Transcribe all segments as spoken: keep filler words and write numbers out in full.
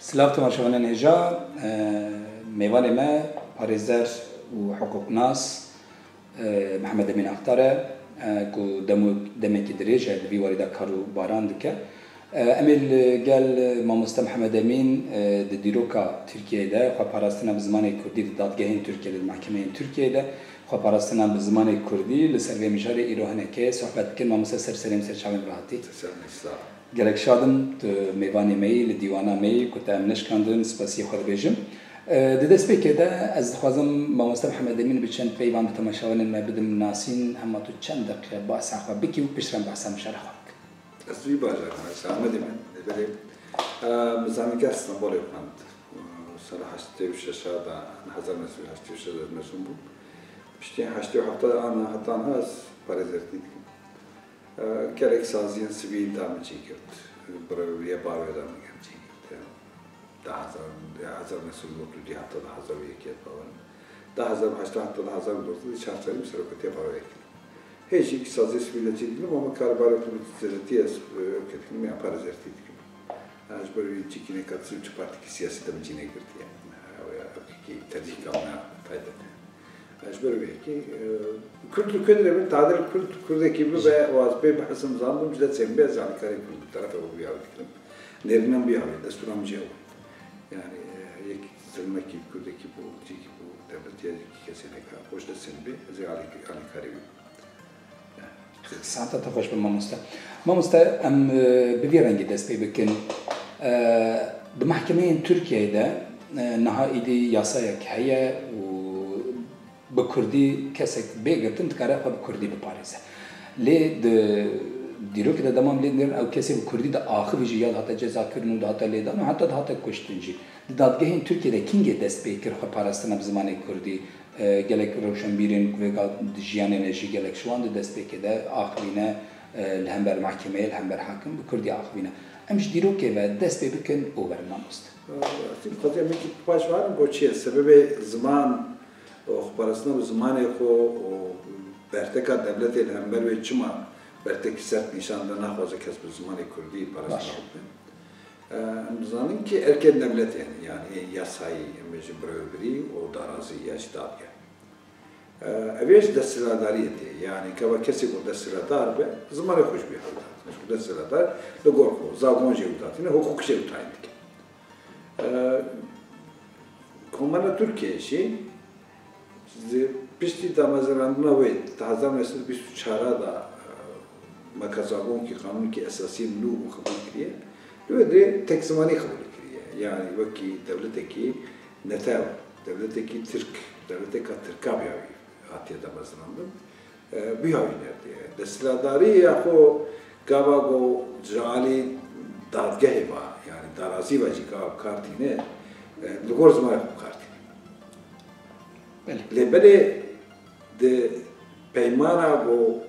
Silav temaşevanên hêja, e, mêvanê me parêzer û hiqûqnas, e, Mihemed Emîn Axtar e, e, ku demo-, demekî dirêj e di vî warî de kar û baran dike. E, em ê li gel mamoste Mihemed Emîn, e, di dîroka Tirkiyeyê de xwe parastina bi zimanê kurdî di dadgehên Tirkiyeyê de, di mehkemeyên Tirkiyeyê de xwe parastina bi zimanê kurdî li ser vê mijarê îro hinekê sohbet bikin. Mamoste ser serê min, ser çavên min hatî. Ser serê min, sağ ol. Gelek şad im tu mêvanê me yî, li dîwana me yî, ku te em neşkandin, spasiyê xwe dibêjim. E, di destpêkê de ez dixwazim mamoste Mihemed Emîn bi çend peyvan bi temaşevanên me bidim nasîn, hema tu çend deqîqe behsa xwe bikî û piştre em behsa mijara xwe bikin. Ez vî bajarê me, ji Amedê me, lê belê, e, min zanîngeh Stenbolê xwend. E, sala heştê û şeş de, hezar neh sed û heştê û şeş de mezûn bûm. Piştî heştê û heft de ana heta niha ez parêzertî dikim. E, gelek saziyên sivîl da min çêkirt. Birêvebiriya Bawê da min gelek çêkirt. Di hezar, hezar neh sed û nod û duyê heta du hezar û yekê, bawer in. Du hezar û heşt heta du hezar û dozdeh di çar serî min serokatiya Bawê kir. Hê jî saziyê sivîl de çêdikim, ama karê Bawê xwe zêdetî ez, e, ew kê dikim, ya parêzertî dikim. E, ji ber wî çîkî nekatisî û çi partîkî siyasî de min cî negirtiye. E, ew ya, ew kekî tercîhka min a taybet e. Ji ber wê yekê, e, Kurd li ku dirê bin, tadil Kurd, Kurdekî bibe, û ez pê bihesim zandim, ji destê min bê, ez alîkarê Kurd bi terefa wî bîya wî dikirim. Nêrînan bîya wî, destûran min jê ew. Yani, e, yek zilmekî Kurdekî bû, cîkî bû, devletî ya cîkî kesê neka, xwe ji destê min bê, ez ê alî-, alîkarê wî bim. Saeta te xweş be mamoste. Mamoste, em, e, bi vî rengî dest pê bikin. E, di mehkemeyên Tirkiyeyê de, e, niha îdî yasayek heye û bi kurdî kesek bê girtin dikare xwe bi kurdî biparêze. Lê di dîrokê de dema em lê dinêrin ew kesê bi kurdî diaxivî jî ya dihate cezakirin û dihate lêdan û heta dihate kuştin jî. Di dadgehên Tirkiyê de kîngê dest pê kir xwe parastina bi zimanê kurdî? E, gelek rewşenbîrên ku vêga di jiyanê ne jî gelek ji wan di destpêkê de axivîne, e, li hember mehkemeyê, li hember hakim bi kurdî axivîne. Em ji dîrokê ve dest pê bikin û werin mamoste. Rastî dixwazim yekî paş verin, got çi ye? Sebebê ziman û xweparastina bi zimanê xwe û berteka dewletê li hember wê çima bertekî sert nîşan da, naxwaze kes bi zimanê kurdî parastina xwe bike. Em dizanin ki erkên dewletê hene, yani ê yasayî, em bêjin birêvebirî û darazî ya jî dadgeh. Ev ê ji desthilatdariyê tê, yani gava kesê ku desthilatdar be, zimanê xwe ji bîr xwe dihatine. Ji ku desthilatdar li gor xwe, zagon jê ew dihatine, hukuk jê ew tayîn dike. Komela Tirkiyeyê jî Ji piştî damezirandina wê di hezar neh sed û bîst û çar de, e, mekazagonkî, qanûnkî esasî nû bû qebûl kiriye. Li wê dirê tek zimanî qebûl kiriye. Yani wekî dewletekî netew, dewletekî tirk, dewleteka tirka bûya wî hatiye damezirandin. E, bûya wî nerdiye. Desthilatdarî ya xwe gava ku ji alî dadgehê ve, yani darazî ve jî gava bi kar tîne, e, li gor zimanê xwe bi kar tîne. Belê. Lê belê di peymana ku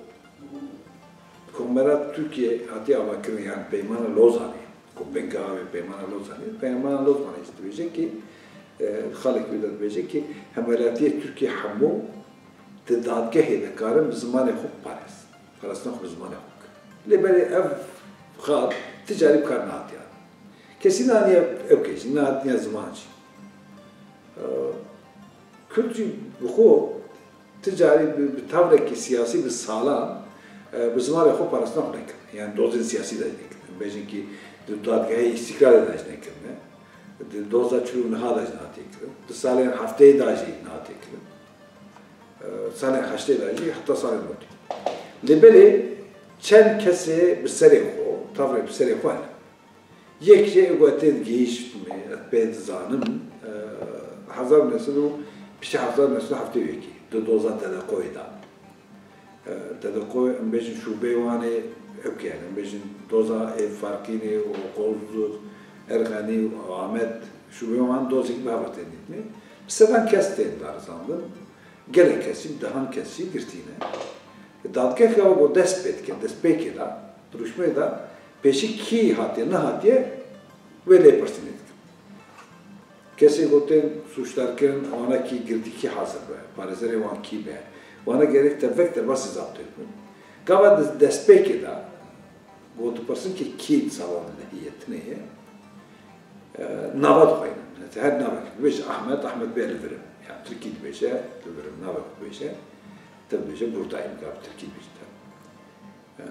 Komela Tirkiyê hatiye avakirin, yani Peymana Lozanê, ku binga avê Peymana Lozanê, Peymana Lozanê jî dibêje ki, e, xalek wî de dibêje ki, hemwelatiyê Tirkiyê hemû di dadgehê de karin bi zimanê xwe biparêz. Parastina xwe bi zimanê xwe bikin. Lê belê ev xal ti carî bi kar nehatiye. Kesî naniye ew kê jî, nehatiye ziman jî. E, Kurd jî bi xwe ti carî bi, bi tevrekî siyasî bi salan, e, bi zimanê xwe parastina xwe nekir. Yani dozên siyasî de jî nekir. Em bêjin ki di dadgehê îstîklalê de jî nekirine. Di doza çil û niha de jî nehatiye kirin. Di salên hefteyê de jî nehatiye kirin. E, salên heştê de jî heta salên notê. Lê belê çend kesê bi serê xwe, tevrê bi serê xwe hene. Yek jê ego te digihîşt me, ez pê dizanim, e, hezar û neh sed û, piştî hezar û neh sed û heftê û yekê, di doza Dedeqoyê de. E, Dedeqoy, em bêjin şûbeyê Wanê, ew kê, em bêjin doza ê Farqînê û Qozlux, Erxenî û Amed, şûbeyê wan dozekî bi hev re tên dîtine. Bi sedan kes tên darizandin, gelek kesî, bi dehan kesî girtîne. Dadgeh gava ku dest pê dike, destpêkê de, duruşmê de, pêşî kî hatiye, nehatiye, wê lêpirsînê dikin. Kesê ku tên sûcdarkirin, wana kî girtî kî hazir be, parêzerê wan kî be, wana gerek tevek derbasî zabtê bibin. Gava di destpêkê de, ku dipirsin ki kî di salan de heye, tune ye, E, nava dixweynin. Her navek dibêje Ahmet, Ahmet bê li vir im. Yani Tirkî dibêje, li vir im, navek dibêje, te dibêje buradayım, ka bi Tirkî dibêje te. E,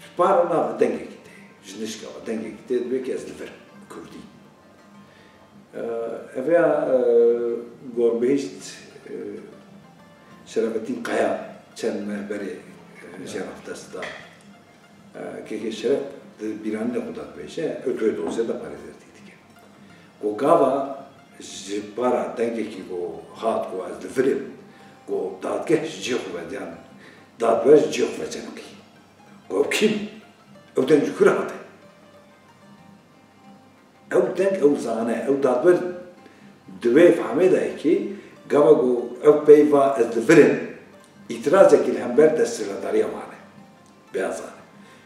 ji para nava dengekî tê, ji nişka ve dengekî tê, dibê ki ez li vir im, Kurdî. E, ev ya, e, Gorbihişt, e, Şerafettin Kaya çend meh berê, e, Şeref dest da. E, kekê Şeref di bîranîna xwe de dibêje, ew di wê dosyê de parêzertî dike. Ku gava ji para dengekî ku hat ku ez li vir im, ku dadgeh ji cihê xwe vediyan, dadwer ji cihê xwe veceniqî. Ku ew kî bû? Ew deng ji ku re hate? Ew deng ew zane, ew dadwer di wê fehmê de ye kî gava ku ew peyva ez li vir im, îtirazekî li hember desthilatdariya wan e. Bê ez zane.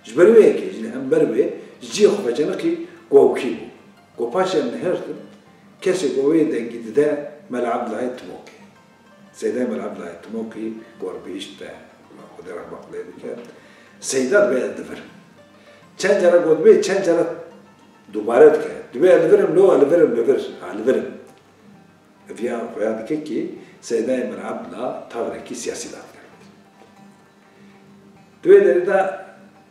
Ji ber wê yekê jî li hember wê ji cihê xwe veceniqî ku ew kî bû. Ku paşê em nihêrtin, kesê ku wê dengî dide Mela Ebdulahê Timokê. Seydayê Mela Ebdulahê Timokî Gorbihişt be, Xwedê rehmet lê bike. Seyda dibê ez li vir im. Çend cara got dibê, çend cara dubare dike. Dibê ez li vir im, lo ez li vir im, li vir, ha, li vir im. Ev ya xuya dike ki Seydayê Mela Ebdullah tavirekî siyasî dadger. Di wê derê de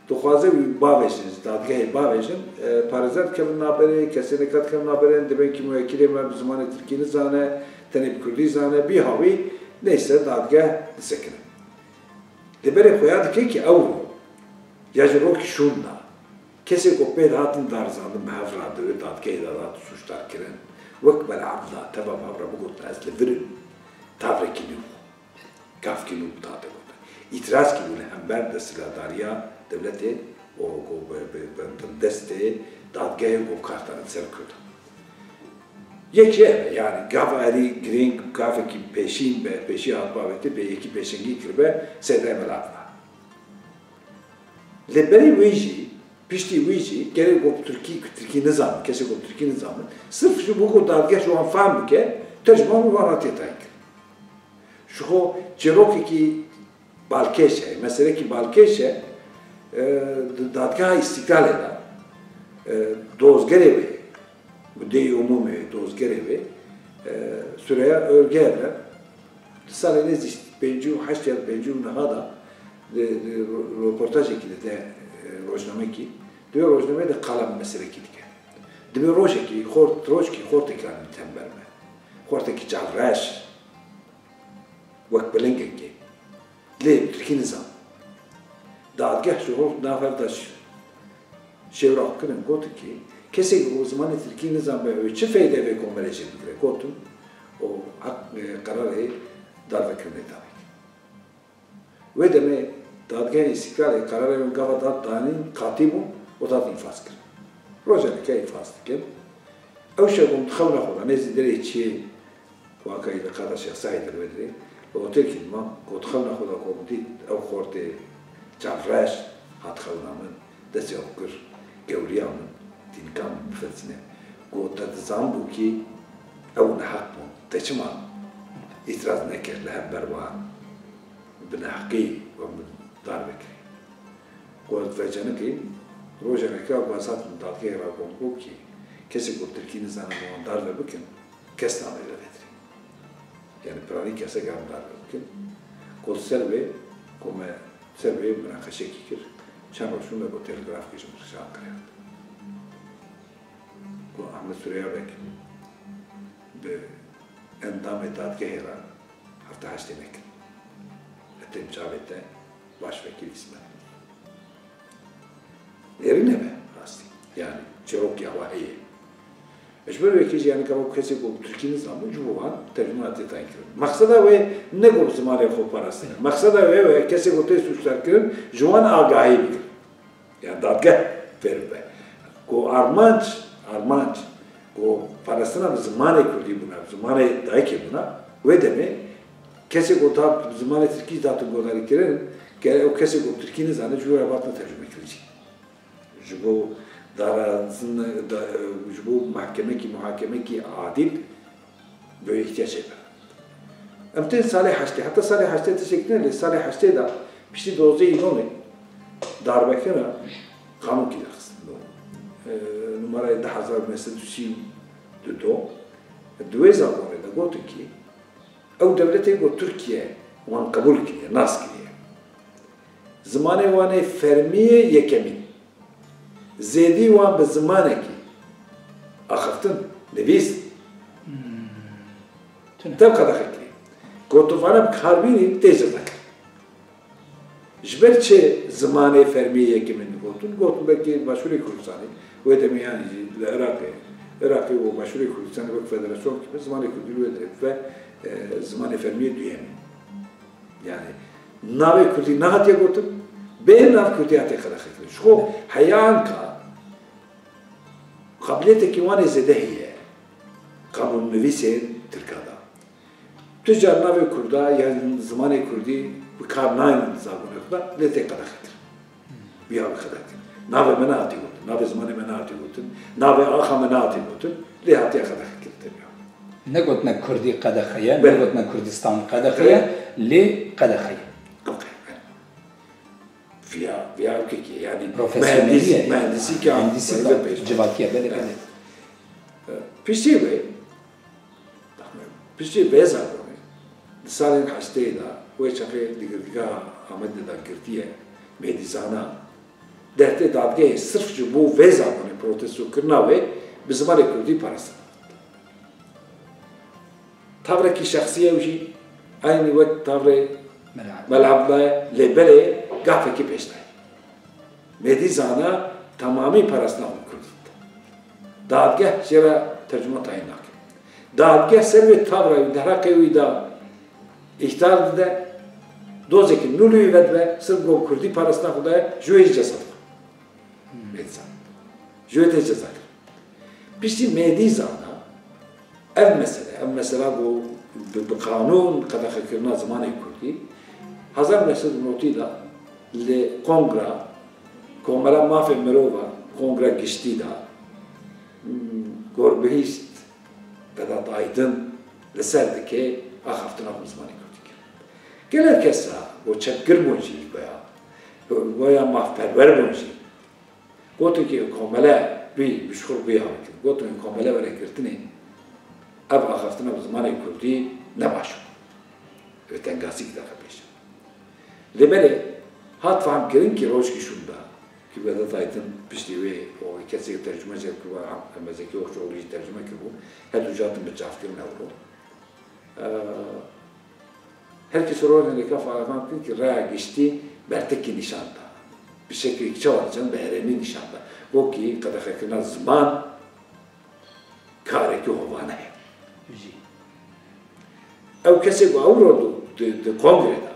dixwaze wî bavêjin, ji dadgehê bavêjin, e, parêzer dikevin navberê, kesê neka dikevin navberê, dibên kî muwekîlê me bi zimanê tirkî nizane, tenê bi kurdî zane, bî hawî, neyse dadgeh disekine. Lê berê xuya dike ki ew ro, ya ji rokî şûn da, kesê ku pê dihatin darizandin bi hev re di wê dadgehê de dihat sûcdarkirin, wek Mela Ebdullah teva bi hev re bigotin ez li vir im, tavirekî nû bû. Gavkî nû bi tate gotin. Îtirazkî bû li hember desthilatdariya dewletê û ku bi, bi, bi, bi destê dadgehê ku bi kar tane ser Kurdan. Yek jî ev e, yani gava erî girîng, gavekî pêşîn be, pêşî hatbe avêtin, pê yekî pêşengî kiribe, Seydayê Mela Ebdullah. Lê berî wî jî, piştî wî jî, gelek ku tirkî, tirkî nizanin, kesê ku tirkî nizanin, sirf ji bo ku dadgeh ji wan fehm bike, tercüman û wan hatiye tayîn kirin. Ji xwe çîrokekî balkêş e, meselekî balkêş e, e, di Dadgeha Îstîklalê de, e, dozgerê wê, mudeyê umûmê wê, dozgerê wê, e, Süreyya Örgevlen, di salê nêzî pêncî û heşt ya pêncî û neh de, di, di ro-, roportajekî dide, e, rojnamekî, di wê rojnameyê de qala meselekî dike. Dibê rojekî, xort, rojkî xortekî anî tember me. Xortekî çavreş. Wek bilingekê. Lê tirkî nizan. Dadgeh ji hol nav hev de ş-, şêwra xwe kirin, gotin ki, kesê ku zimanê tirkî nizan be, wê çi feyde vê komelê jê bigire? Gotin, û heq, e, qerarê darvekirinê dane. Wê demê Dadgehê Îstîklalê qerarê wê gava da danîn qatî bûn û da înfaz kirin. Rojaneke înfaz dikin. Ew şev hûn di xewna xwe de nêzî derê çiyê Waka î li qada Şêx Seîd li wê dirê, li otelkî dimam, got xewna xwe de ku min dît ew xortê çavreş hat xewna min, destê xwe kir gewriya min, tînika min bifelsine. Got te dizanibû kî ew neheq bûn. Te çima îtiraz nekir li hember wan? Bi neheqî we min darve kir. Ku ez vecenibîm, rojaneke ku ez hatim dadgehê re got, got kî kesê ku tirkî nizane bi wan darve bikin, kes namêje vê dirê. Yani piranî kesek em darve bikin. Ku ser vê, ku me ser vê minaqeşekî kir, çend roj şûn me got telgrafkê ji min şan kirê. Ku Ahmet Süreyya Beg bi endamê dadgehê re hefta heştê nekin. Li tim çavê te baş vekî Îsmet. Nêrîne be rastî. Yani çîrokî awa heye. Ji ber wekî jî yani gava kesê ku tirkî nizanibû ji bo wan tercûme hatiye tayîn kirin. Mexseda wê ne ku bi zimanê xwe parastin e. Mexseda wê ew e kesê ku tê sûcdar kirin ji wan agahî bigire. Yani dadgeh fêr bibe. Ku armanc, armanc, ku parastina bi zimanê kurdî bûna, bi zimanê dayikê bûna, wê demê kesê ku da bi zimanê tirkî datin guhdarîkirin, gere ew kesê ku tirkî nizane ji wî re batin tercûmekirin jî. Ji bo darazin, da, ji bo mahkemekî, muhakemekî adil bi wê îhtiyac hebe. Em tên salê heştê, heta salê heştê tiştek tine, lê salê heştê de piştî dozdeh Îlonê darbekirina qanûnkî derxistin. numarayê du hezar û neh sed û sî û du do, di wê zagonê de gotin kî ew dewletê ku Tirkiye wan qebûl kiriye, nas kiriye. Zimanê wan ê fermî yê yekemîn. Zêdî wan bi zimanekî axiftin, nivîs, Tune. Tev qedexe kirî. Gotivana bi karbînî tê cezakir. Ji ber çi zimanê fermî yekemîn digotin? Gotin belkî Başûrê Kurdistanê, wê demê yanî jî li Iraqê, Iraqê û Başûrê Kurdistanê wek federasyon kibe, zimanê kurdî li wê derê dibe, e, zimanê fermî yê duyemîn. Yani navê kurdî nehatiye gotin, bê nav kurdî hatiye qedexekirin. Ji xwe heya anka qabiliyetekî wan ê zêde heye qanûnnivîsên tirka de. Tu car navê kurda yan zimanê kurdî bi kar naynin zagonê xwe de, lê tê qedexekirin. Biya bi qedexekirin. Navê me nehatî gotin, navê zimanê me nehatî gotin, navê axa me nehatî gotin, lê hatiye qedexekirin tenya. Negotine kurdî qedexe ye, Belê. Negotine Kurdistan qedexe ye, Belê. Lê qedexe ye. Okey, belê. Viya, viya okekê, yani Profesyonelî mühendis, ye. Mühendisî ki Mühendisî belê da, pêş. Civakiye, belê, belê. Piştî wê, piştî vê zagonê, di salên heştê de, wê çaxê di girtîgeha Amedê de girtiye, Mêdî Zana, dertê dadgehê sirf ji bo vê zagonê, protestokirina wê, bi zimanê kurdî parastin. Tavrekî şexsî ye ew jî, eynî wek tavrê Mela Abdullah. Mela Abdullah ye, lê belê gafekî pêş de ye. Mêdî Zana temamî parastina xwe kurd dide. Dadgeh jê re tercuma tayîn nake. Dadgeh ser wê tavra wî di heqê wî de îhtar dide, dozekî nû li wî vedibe, sirf ku kurdî parastina xwe daye, ji wê jî ceza dixwe. Mêdî Zana. Ji wê tê ceza kirin. Piştî Mêdî Zana, ev mesele, ev mesela ku bi, bi qanûn qedexekirina zimanê kurdî, hezar neh sed û notî de li kongra Komela Mafê Mirova, kongra giştî de, hmm, gorbihîst Vedat Aydın li ser dike axaftina xwe zimanê kurdî kir. Gelek kesa ku çepgir bûn jî, goya, goya mafperwer bûn jî, Gotin ki komele bî, bi şixul bî ya bikin. Gotin komele were girtinê, ev axaftina bi zimanê kurdî ne baş bû. Bi tengasî derxe pêş. Lê belê hat fehmkirin ki rojkî şûnda, ki Vedat Aydın piştî wê o kesê tercüme jê kiribû, Emezekî Okçuoğlu jî tercüme kiribû, her du catin bi çavkirin ewro. Her kes rol nêka feravan kir ki raya giştî bertekî nîşan da. Bi şeklekî çawa dicin bi herêmî nîşan da. Wekî qedexekirina ziman karekî hovane ye. Jî. Ew kesê ku ewro di, di, di kongrê de,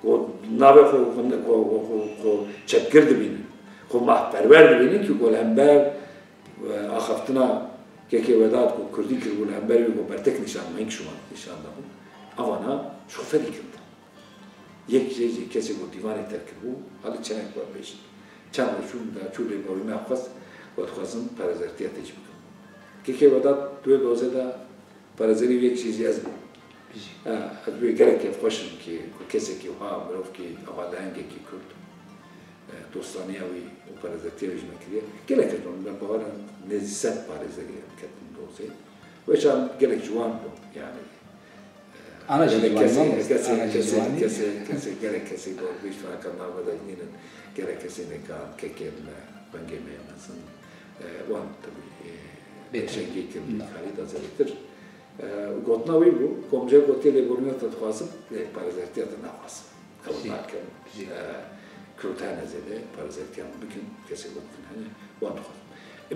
ku navê xwe, xwe, xwe, xwe, xwe çepgir dibînin, xwe mafperwer dibînin ki ku li hember Axaftina Kekê Vedat ku kurdî kiribû li hember wî ku bertek nîşan da, hingî şûna nîşan dabû. Evana ji xwe ferî kiribû. Yek jê jî kesê ku dîvanê terk kiribû, alî çenek we pêş. Çend roj çû da çû lêborîna xwest, we dixwazin parêzertiya te jî bikin. Kekê Vedat di wê dozê de Parêzerî wê kişî jî ez bûm. Jî. Ha, ez wê gelek kêfxweş im ki ku kesekî wiha mirovkî ava lehengekî kurd, e, dostaniya wî û parêzertiya wî ji me kiriye. Gelek ez bûm, me bawer in nêzî sed parêzerî em ketin dozê. Wê çax gelek ciwan bûn, yani. E, Ana jî gelek ciwan kesê, bûn, kesê, ana jî kesê, ciwan bûn. Kesê, kesê, gelek kesê dor bîş faka navê de nînin, gelek kesê nêka kekên me, vengê me mezin, e, wan tabii, e, Bêtir. Pêşengê kirin, Na. Karî da zêdetir. E, û gotina wî bû, komcê gotiye lêborîna te dixwazim, lê parêzertiya te naxwazim. Qebûl Jî. Nakim. Jî. E, Kurd hene zêde, parêzertiya min bikin, kesê gotin hene, wan dixwazim.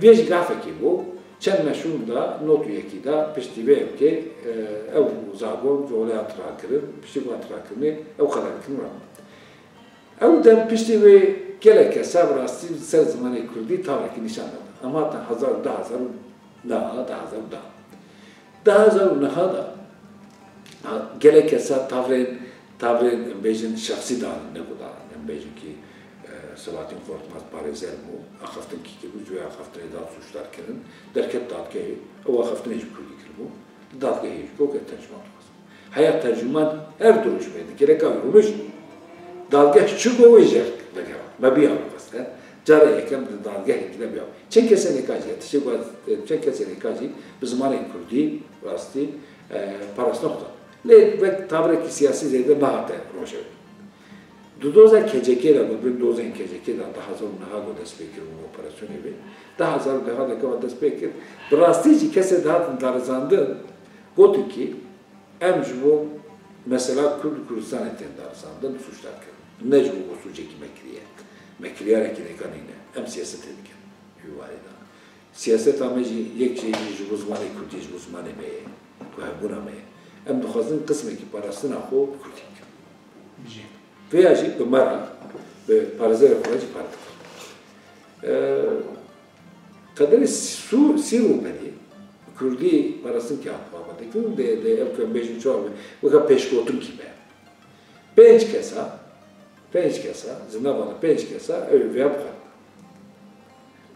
Vê jî gafekî bû, çend meşûr da, not û yekî da, piştî vê yekê, e, ew zagon, colê hat rakirin, piştî ku hat rakirinê, ew qedexekirin ra. Ew dem piştî wê gelek kesa bi rastî li ser zimanê kurdî tavekî nîşan da. Em hatin hezar û du hezar û neh, du hezar û du. Du hezar û neh de, ha, gelek kesa tavrên, tavrên, em bêjin, şexsî danin, ne ku danin. Em bêjin ki, e, Selahattin Korkmaz parêzer bû, axaftinkî kiribû, ji wê axaftinê da sûcdar kirin, derket dadgehê, ew axaftinê ji kurdî kiribû, li dadgehê jî goke tercüman dixwazim. Heya tercüman her du roj bê, di gereka wî rûnişt, dadgeh çi got wê jê vegera. Me biya xwest e. Cara yekem di dadgehekî de biya. Çend kesên êka jî, tiştê ku ez, çend kesên êka jî bi zimanê kurdî, rastî, e, parastina xwe dan. Lê wek tavirekî siyasî zêde nehate rojevê. Di doza K C K de, bi bin dozên K C K de, du hezar û neh de dest pê kir û operasyonê wê. Du hezar û neh de gava dest pê kir. Bi rastî jî kesê dihatin darizandin, gotin ki, em ji bo mesela Kurd û Kurdistanê tên darizandin, sûcdar kirin. Ne ji bo ku sûcekî me kiriye. Me kiryarekî nêka nîne. Em siyasetê dikin. Wî warê de. Siyaseta me jî yek şey jî ji bo zimanê Kurdî, ji bo zimanê me ye. Ku hebûna me ye. Em dixwazin qismekî parastina xwe bi Kurdî bikin. Vêya jî bi me re, bi parêzerê xwe re jî pare dikin. Ee, Qederê sû-, sî rû berê, Kurdî parastin ki hat baba dikin, dê, dê ev ku em bêjin çawa be, weka pêşgotinkî be. Pênc kesa, pênc kesa, ji nava de pênc kesa, ew ê vêya bixwendin.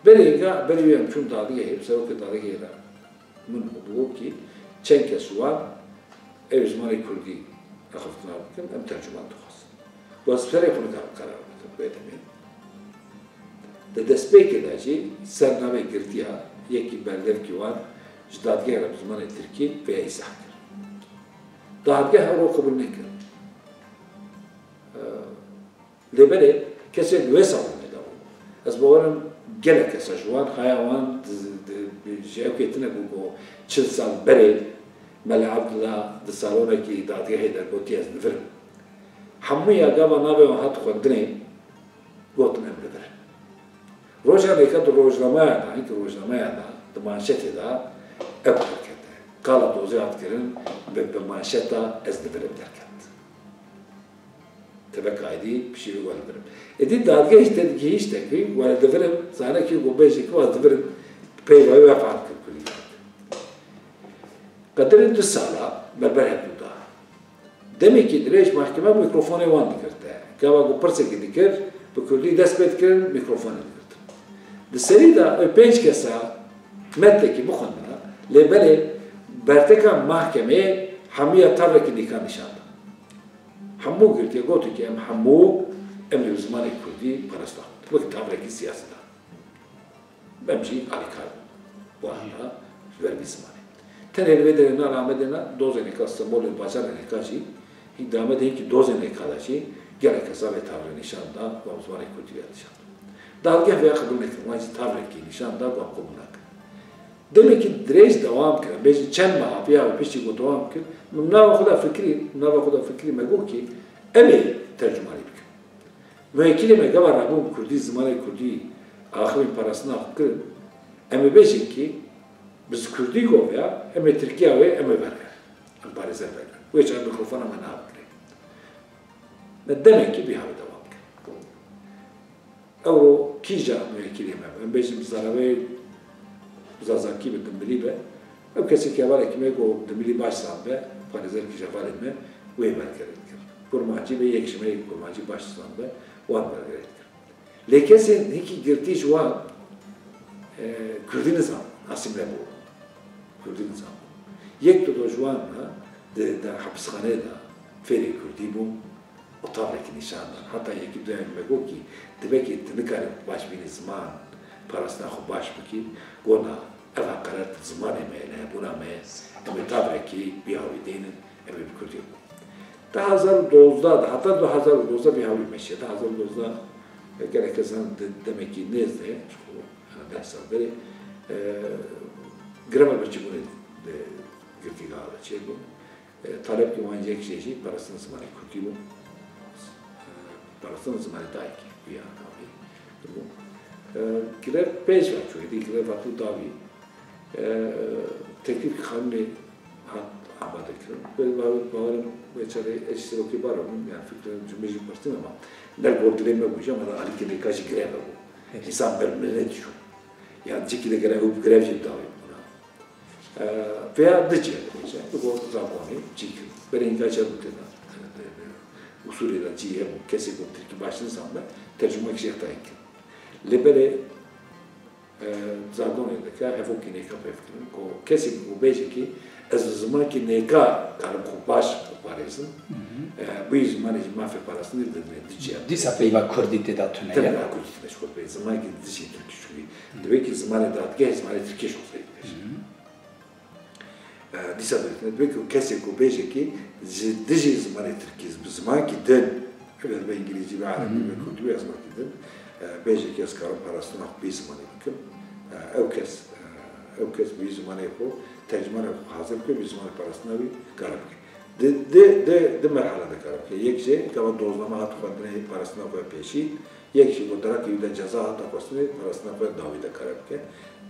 Berê ga, berê wê em çûn dadgehê, serokê dadgehê re min û bi wekî çend kes wan ew ê zimanê kurdî axiftina bikin, em tercûman dixwazin. Wan serê xwe nikare qerar bikin, bê demê. Di destpêkê de jî ser navê girtiya yekî berdevkî wan ji dadgehê re bi zimanê tirkî vêya îzah kir. Dadgeh ew qebûl nekir. Lê belê kesên wê salonê de bûn. Ez bawer im gelek kesa ji wan, haya wan di, di, ji ew kê tune bû ku çil sal berê Mele Abdullah di salonekî dadgehê de gotiye ez divirim. Hemûya gava navê wan hat xwendinê gotin em divirin. Roja nêka di rojnameya de, hinkî rojnameya de, di manşetê de ew derkete. Qala dozê hat kirin, bi, bi manşeta ez divirim derket. Teveka êdî pişî wê were dibirim. Êdî dadgeh jî te digihîşt tekî, were divirim, zanekî ku bêjî ku ez divirim, peyva wê fehm kir kulî. Qederê du sala berber hevdû da. Demekî dirêj mahkeme mîkrofonê wan digirte. Gava ku pirsekî dikir, bi kurdî dest pê dikirin, mîkrofonê digirtin. Di serî de ew pênc kesa metnekî bixwendina, lê belê berteka mahkemeyê hemûya tavrekî nîka nîşan da. Hemû girtiye gotin ki em hemû em ê bi zimanê kurdî parastina xwe. Wek tavrekî siyasî de. Em jî alîkar bûn. Wiha da ji ber vî zimanê. Tenê li vê derê na li Amedê ne, dozên êka Stenbolê, bajarên êka jî, hîn di Amedê hîn ki dozên êka de jî gelek kesa vê tavrê nîşan da, wan bi zimanê kurdî vê nîşan da. Dadgeh vêya qebûl nekir, wan jî tavrekî nîşan da, wan qebûl nakin. Demekî dirêj dewam kir, em bêjin çend meha vêya wê piştî ku dewam kir, min nava xwe de fikirî, nava xwe de fikirî me got ki em ê tercûmanî bikin. Muwekîlê me gava rabû bi kurdî, zimanê kurdî axivên parastina xwe kirin, em ê bêjin ki bi kurdî goviya, em ê tirkiya wê, em ê vegerin. Em parêzer vegerin. Wê çaxê mikrofona me nabigire. Me demekî bî havê dewam kir. Ewro kîja muwekîlê me be? Em bêjin bi zaravê zazakî be, dimilî be. Ew kesê ki hevalekî me ku dimilî baş zan be, parêzerkî ji hevalên me, wê bergerê dikir. Kurmancî be, yek ji me yê kurmancî baş zan be, wan bergerê dikir. Lê kesên hikî girtî ji wan, e, kurdî nizan, asîmle bû. Kurdî nizan. Yek tu do ji wan re di, di hepisxaneyê de fêrê kurdî bû. Û tavrekî nîşan dan. Heta yekî duyayê me got kî, dibekî tu nikarî baş bînî ziman, parastina xwe baş bikî, got na, eva qerar di zimanê me ye, li hebûna me ye, em ê tavrekî bî hawî dênin, em ê bi kurdî bû. Du hezar û dozdeh de, heta du hezar û dozdeh bî hawî meşe. Du hezar û dozdeh, e, gelek kesan di demekî nêz de, ji xwe, yani deh sal berê, e, greva birçîbûnê di girtîgeha de çêbû. E, talebkî wan yek jê jî parastina zimanê kurdî bû. E, parastina zimanê dayikê, ya navê bû. E, grev pêş ve çû, êdî grev hatû dawî. E, teklîfkî xanimê hat amade kirin. Wê bawer, bawerim wê çarê ez jî serokê baro bûm, yani fikrim ji min jî pirsin ama ne gor dilê me bû jî ama alîkê nêka jî grev bû. Însan ber min nediçû. Yani cikî de gere ew grev jî dawî bûna. Vêya du cih dibêje, bi gor zagonê cî kir. Berê hînka çer û tê de, usulê de cî hebû, kesê ku tirkî baş nizanbe, tercûmek jê heta hîn kir. Lê berê E, Zagorê dike, hevokî nêka pêv kirin. Ku kesê ku bêje ki ez zimankî nêka karim xwe baş parêzim, e, bu zimanê jî mafê parastinê didine diçiya. Dîsa peyva kurdî tê de tune ye. Tune ya kurdî tune ji xwe pê. Zimankî dijî tirkî çûyî. Divê ki zimanê dadgehê zimanê tirkî ji xwe pêş. E, dîsa dibêjne, divê ku kesê ku bêje ki ji dijî zimanê tirkî, bi zimankî din, ev ê be îngilîzî, be erebî, be kurdî, be zimankî din, e, bêje ki ez karim parastina xwe bê zimanê bikim. E, ew kes, e, ew kes bê zimanê xwe, tercimana xwe hazir bike, bê zimanê parastina wî kare bike. Di, di, di, di merhale de kare bike. Yek jê, gava dozname hat xwendinê parastina xwe pêşî, Yek jî ku derekê wî de ceza hate xwestinê, parastina xwe dawî de kare bike.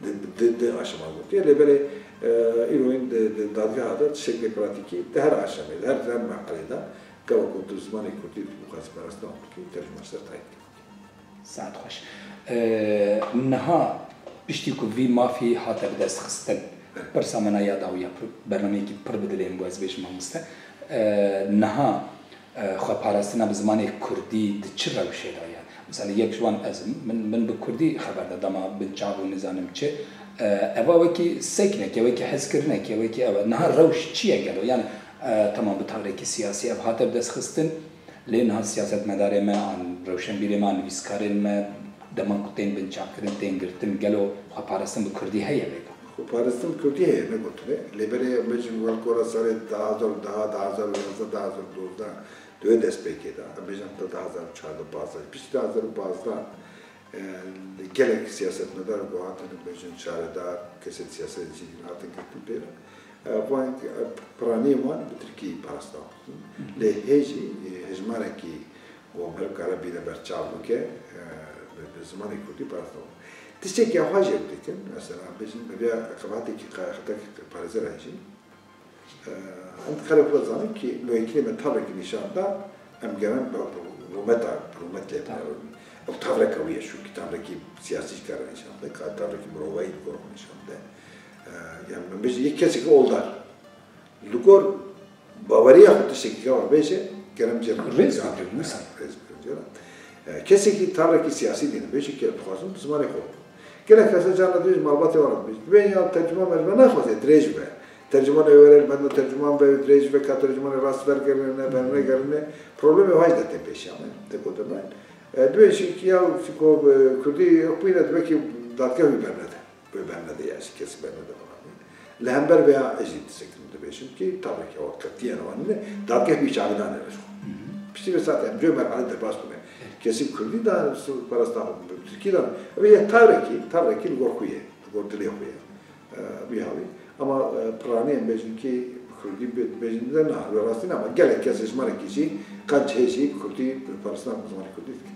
Di, di, di aşama gotiye. Lê belê, e, îro hîn di, di dadgeha de tiştekê pratîkî di her aşamê de, her, her merhalê de gava ku tu zimanê kurdî dixwazî parastina xwe bikî, tercûme ser tayî dike. Saet xweş. E, niha piştî ku vî mafî hate bi dest xistin, pirsa me ya dawiya, pir, bernameyekî pir bi dilê min bû, ez bêjim mamoste. E, niha E, xweparastina bi zimanê kurdî di çi rewşê de ye? Mesela yek ji wan ez im, min, min bi kurdî xeber de, dema binçav û nizanim çi. E, eva wekî seknek e, wekî hezkirinek e, wekî ew e. Niha rewş çi ye gelo? Yani, e, temam bi tavrekî siyasî ev hate bi dest xistin, lê niha siyasetmedarê me an rewşenbîrê me an nivîskarên me dema ku tên binçavkirin, tên girtin, gelo xweparastin bi kurdî heye vêga? Xweparastin bi kurdî heye, ne gotinê. Lê belê em bêjin wek gora serê du hazar û deh, du hazar û yazdeh, du hazar û dozdeh, di wê destpêkê de, em bêjin heta du hazar û çardeh pazdeh, piştî du hazar û pazdeh, e, gelek siyasetmedar ku hatin, em bêjin şaredar, kesên siyasetê cî din hatin girtin pê re. E, van, e, piraniyên wan bi tirkî parastina xwe. Lê hê jî, e, hejmarekî ku em her kare bîne ber çav bike, e, bi, bi zimanê kurdî parastina xwe. Tiştekî xwe jî ew dikin, mesela, bêjin, bi vê xebatekî qe-, xetek parêzer hejî. Em dikarê xwe zanin ki muhekînê me tavrekî nîşan da, em geren bi rûmeta, bi rûmet lê bine. Ew tavreka wî ye, çunkî tavrekî siyasî jî kare nîşan bide, ka tavrekî mirovayî li gor xwe nîşan bide. E, yani min bêjî yek kesekî oldar. Li gor baweriya xwe tiştekî gava bêje, kerem cê Rêz bikin, wisa. Rêz bikin cê re. E, kesekî tavrekî siyasî dîne bêje ki dixwazim bi zimanê xwe. Gelek kes carna dibêjin malbatê wan re dibêjin. Dibên ya tercuma me ji me naxwaze dirêj be. Tercuma ne were li benda tercuman be, dirêj be, ka tercumanê rast bergerine, bernegirine. Problemê wahî de tê pêşiya me. Tê gotin me. E, dibêjin ki ya ku, e, kurdî xwîne dibe ki dadgeh wî bernede. Wê bernede ya jî kesî bernede bana. Li hember vêya ez jî tiştekî dibêjim ki tavrekî ew qetiyen wan nîne, dadgeh bî çavî nane li xwe. Piştî vê saetê em cihê merhale derbas bûne. Kesî bi kurdî da, parastina xwe bi tirkî da. Ev yek tavrekî, tavrekî li gor xwe ye, li gor dilê xwe ye. E, wî hawî. Ama, e, piranî em bêjin ki bi kurdî bi-, bêjin de na, li rastî ne, ama gelek kes hejmarekî jî, qenc hê jî bi kurdî parastina xwe bi zimanê kurdî dikin.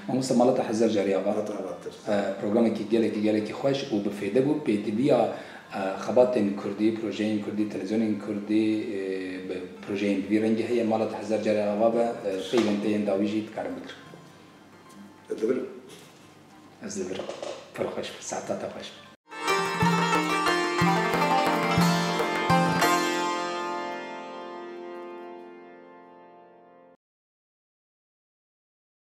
Mamoste, mala te hezar carî ava. Hata avatir. E, programekî gelekî, gelekî xweş û bi fêde bû. Pêdiviya, e, xebatên kurdî, projeyên kurdî, televîzyonên kurdî, e, bi projeyên bi vî rengî heye. Mala te hezar carî ava be, e, peyvên te yên dawî jî dikarin bigirin. Ez dibirim. Ez dibirim. Pir xweş be. Saeta te xweş be.